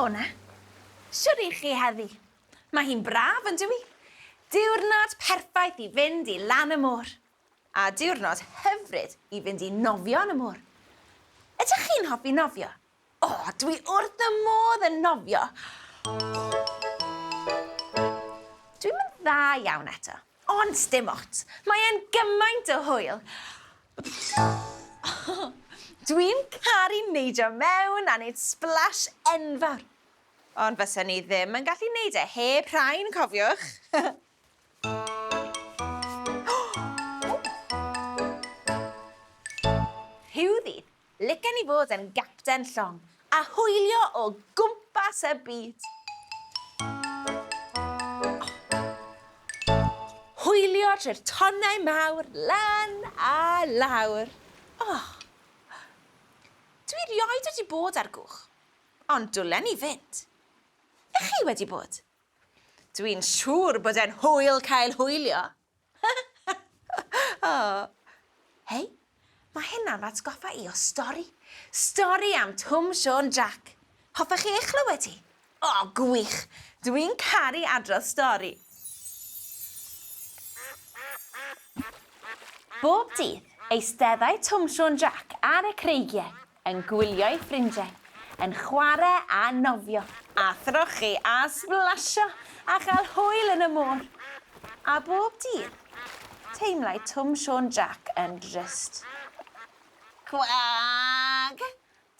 Helo 'na. Shwd 'ych chi heddi? Mae hi'n braf yn dyw 'i? Diwrnod perffaith i fynd i lan y môr. A diwrnod hyfryd i fynd i nofio yn y môr. Ydych chi'n hoffi nofio? O, dwi wrth y modd yn nofio. Dwi'm yn dda iawn eto, ond sdim ots. Mae e'n gymaint o hwyl. Dwi'n caru neidio mewn a neud splash enfawr. Ond fysen i ddim yn gallu neud e heb rhain, cofiwch. Rhyw ddydd, licen i fod yn gapten llong a hwylio o gwmpas y byd. Hwylio trwy'r tonnau mawr, lan a lawr. Oh. Dwi rioed wedi bod ar gwch, ond dwlen i fynd. Ych chi wedi bod? Dwi'n siŵr bod e'n hwyl cael hwylio. O. Hei, mae hynna'n fy atgoffa i o stori. Stori am Twm Siôn Jac. Hoffech chi ei chlywed hi? O, gwych! Dwi'n caru adrodd stori. Bob dydd, eisteddai Twm Siôn Jac ar y creigiau yn gwylio'i ffrindiau yn chwarae a nofio, a throchi a sblasio a chael hwyl yn y môr. A bob dydd, teimlai Twm Siôn Jac yn drist. Cwag!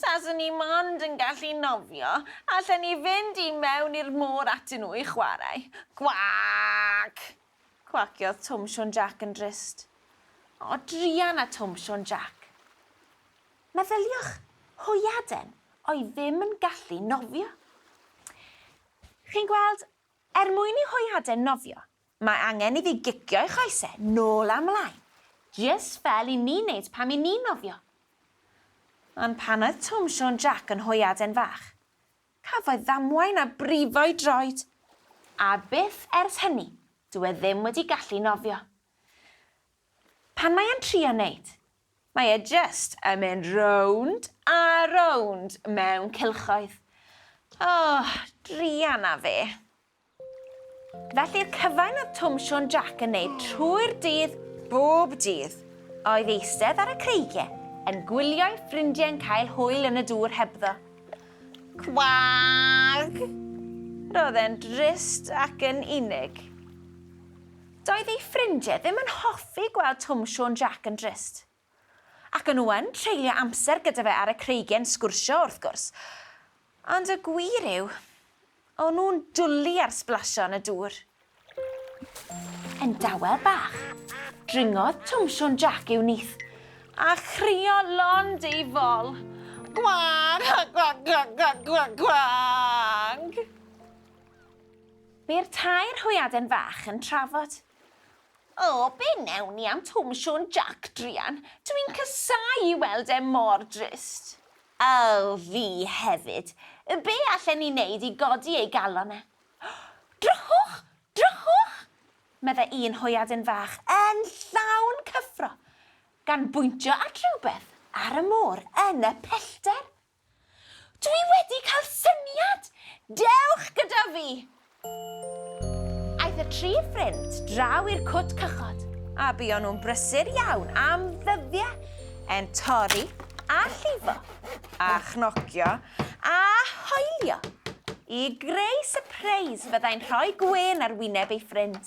Taswn i mond yn gallu nofio, allen i fynd i mewn i'r môr atyn nhw i chwarae. Cwag! Cwaciodd Twm Siôn Jac yn drist. O, druan â Twm Siôn Jac. Meddyliwch, hwyaden oedd ddim yn gallu nofio. Chi'n gweld, er mwyn i hwyaden nofio, mae angen iddi gicio'i choese nôl a mlaen, jyst fel i ni'n neud pam i ni'n nofio. Ond pan oedd Twm Siôn Jac yn hwyaden fach, cafodd ddamwain a brifo'i droed, a byth ers hynny, dyw e ddim wedi gallu nofio. Pan mae e'n trio neud, mae e jyst yn mynd rownd a rownd mewn cylchoedd. O, druan â fe. Felly'r cyfain oedd Twm Siôn Jac yn neud trwy'r dydd, bob dydd, oedd eistedd ar y creigie yn gwylio'i ffrindiau'n cael hwyl yn y dŵr hebddo. Cwag! Roedd e'n drist ac yn unig. Doedd ei ffrindiau ddim yn hoffi gweld Twm Siôn Jac yn drist. Ac o'n nhw yn treulio amser gyda fe ar y creigiau'n sgwrsio, wrth gwrs. Ond y gwir yw, o'n nhw'n dwli ar sblasio yn y dŵr. Yn dawel bach, dringodd Twm Siôn Jac i'w nyth, a chrio lond ei fol. Gwag, gwag, gwag, gwag, gwag, gwag! Bu'r tair hwyaden fach yn trafod. O, be wnewn ni am Twm Siôn Jac, druan? Dwi'n casáu i weld e mor drist. O, fi hefyd. Be allen ni wneud i godi ei galon e? Drychwch! Drychwch! meddai un hwyaden fach yn llawn cyffro, gan bwyntio at rywbeth ar y môr yn y pellter. Dwi wedi cael syniad! Dewch gyda fi! Aeth y tri ffrind draw i'r cwt cychod, a buon nhw'n brysur iawn am ddyddiau, yn torri a llifo, a chnocio a hoelio, i greu sypreis fyddai'n rhoi gwên ar wyneb ei ffrind.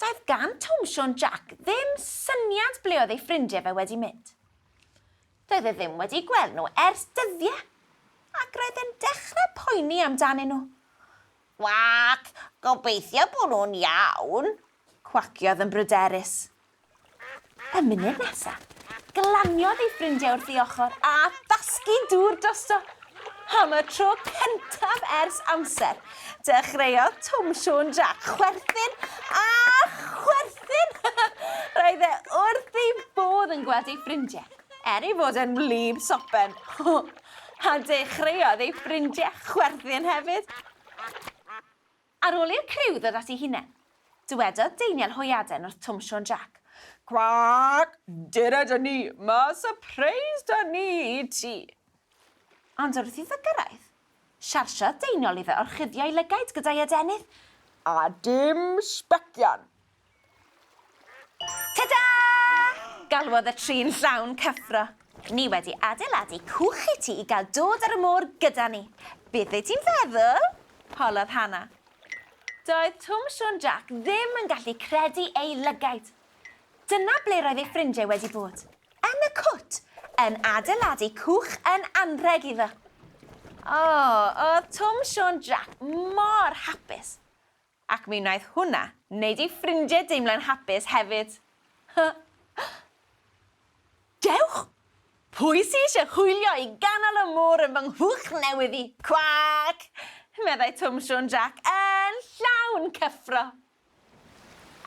Doedd gan Twm Siôn Jac ddim syniad ble oedd ei ffrindiau fe wedi mynd. Doedd e ddim wedi gweld nhw ers dyddiau, ac roedd e'n dechrau poeni amdanyn nhw. Cwac! Gobeithio bod nhw'n iawn! Cwaciodd yn bryderus. Y munud nesa, glaniodd ei ffrindiau wrth ei ochr a thasgu dŵr drosto. Am y tro cyntaf ers amser, dechreuodd Twm Siôn Jac chwerthin a chwerthin! Roedd e wrth ei bodd yn gweld ei ffrindiau, er ei fod e'n wlyb sopen. A dechreuodd ei ffrindiau chwerthin hefyd. Ar ôl i'r criw ddod at ei hunain, dywedodd Deiniol Hwyaden wrth Twm Siôn Jac, Cwac! Dere 'da ni, ma' sypreis 'da ni i ti! Ond wrth iddo gyrraedd, Siarsiodd Deinol iddo orchuddio'i lygaid gyda'i adenydd. A dim sbecian! Ta-da! Galwodd y tri'n llawn cyffro. Ni wedi adeiladu cwch i ti i gael dod ar y môr gyda ni. Beth wyt ti'n feddwl? holodd Hannah. Doedd Twm Siôn Jac ddim yn gallu credu ei lygaid. Dyna ble roedd ei ffrindiau wedi bod. Yn y cwt, yn adeiladu cwch yn anrheg iddo. O, oedd Twm Siôn Jac mor hapus. Ac mi wnaeth hwnna wneud ei ffrindiau deimlo'n hapus hefyd. Dewch! Pwy sy eisiau hwylio i ganol y môr yn fy nghwch newydd i? Cwac! meddai Twm Siôn Jac yn llawn cyffro.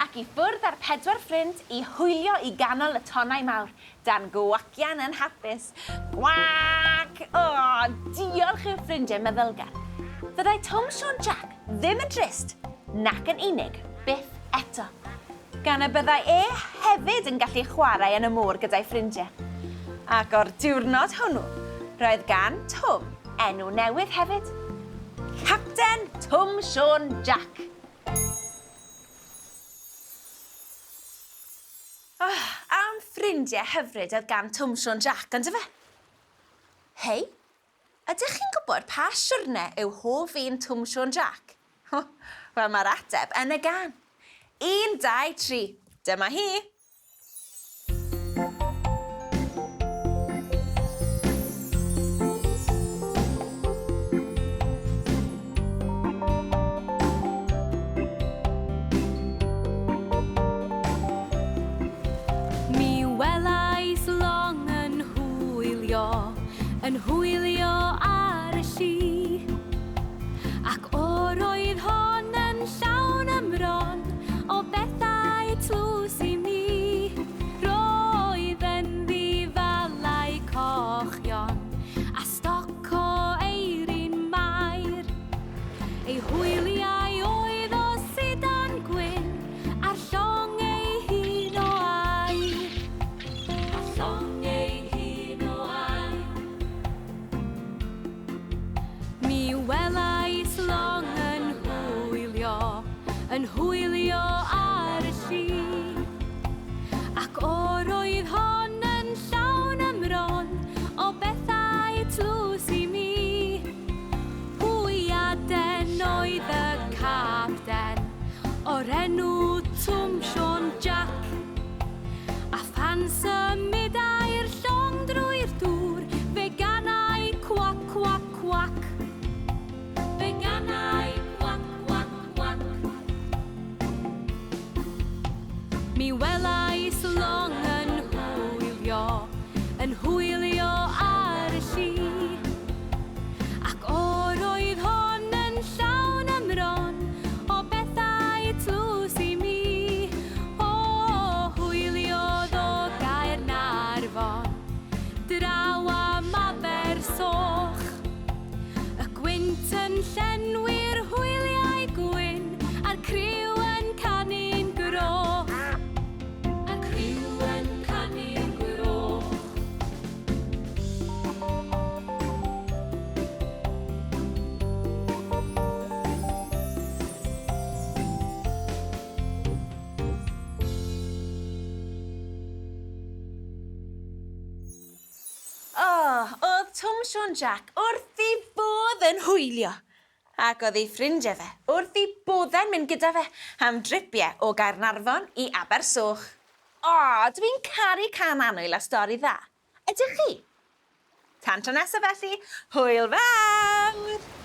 Ac i ffwrdd â'r pedwar ffrind i hwylio i ganol y tonnau mawr, dan gwacian yn hapus. Gwac! O, diolch i'w ffrindiau meddylgar. Fyddai Twm Siôn Jac ddim yn drist, nac yn unig, byth eto. Gan y byddai e hefyd yn gallu chwarae yn y môr gyda'i ffrindiau. Ac o'r diwrnod hwnnw, roedd gan Twm enw newydd hefyd. Capten Twm Siôn Jac! Oh, am ffrindiau hyfryd oedd gan Twm Siôn Jac, ond ife? Hei, ydych chi'n gwybod pa siwrne yw hoff un Twm Siôn Jac? Wel, mae'r ateb yn y gân. 1, 2, 3. Dyma hi! Mi welais long yn hwylio, yn hwylio ar y lli, Ac o'r oedd hon yn llawn ymron o bethau tlws i mi. Roedd yn ddifalau cochion a stoc o eirin Mair. Ei hwyliau oedd o sidan gwyn a'r llong ei hun o aur. A'r llong ei hun o aur. Mi welais long yn hwylio, yn hwylio ar y lli. Ac o'r oedd hon yn llawn ymron o bethau tlws i mi. Hwyaden oedd y capten, o'r enw Twm Siôn Jac. A phan symudai'r llong drwy'r dŵr, fe ganai cwac, cwac, cwac. Fe ganai cwac, cwac, cwac. Mi welais long yn hwylio, yn hwylio ar y lli. Ac o'r oedd hon yn llawn ymron o bethau tlws i mi. O, hwyliodd o Gaernarfon draw am Abersoch. Y gwynt yn llenwi'r hwyliau gwyn a'r criw yn canu'n groch. A'r criw yn canu'n groch. O, oedd Twm Siôn Jac wrth ei fodd yn hwylio. Ac oedd ei ffrindiau fe wrth eu boddau'n mynd gyda fe am dripiau o Gaernarfon i Abersoch. O, dwi'n caru cân annwyl a stori dda. Ydych chi? Tan tro nesa felly, hwyl fawr!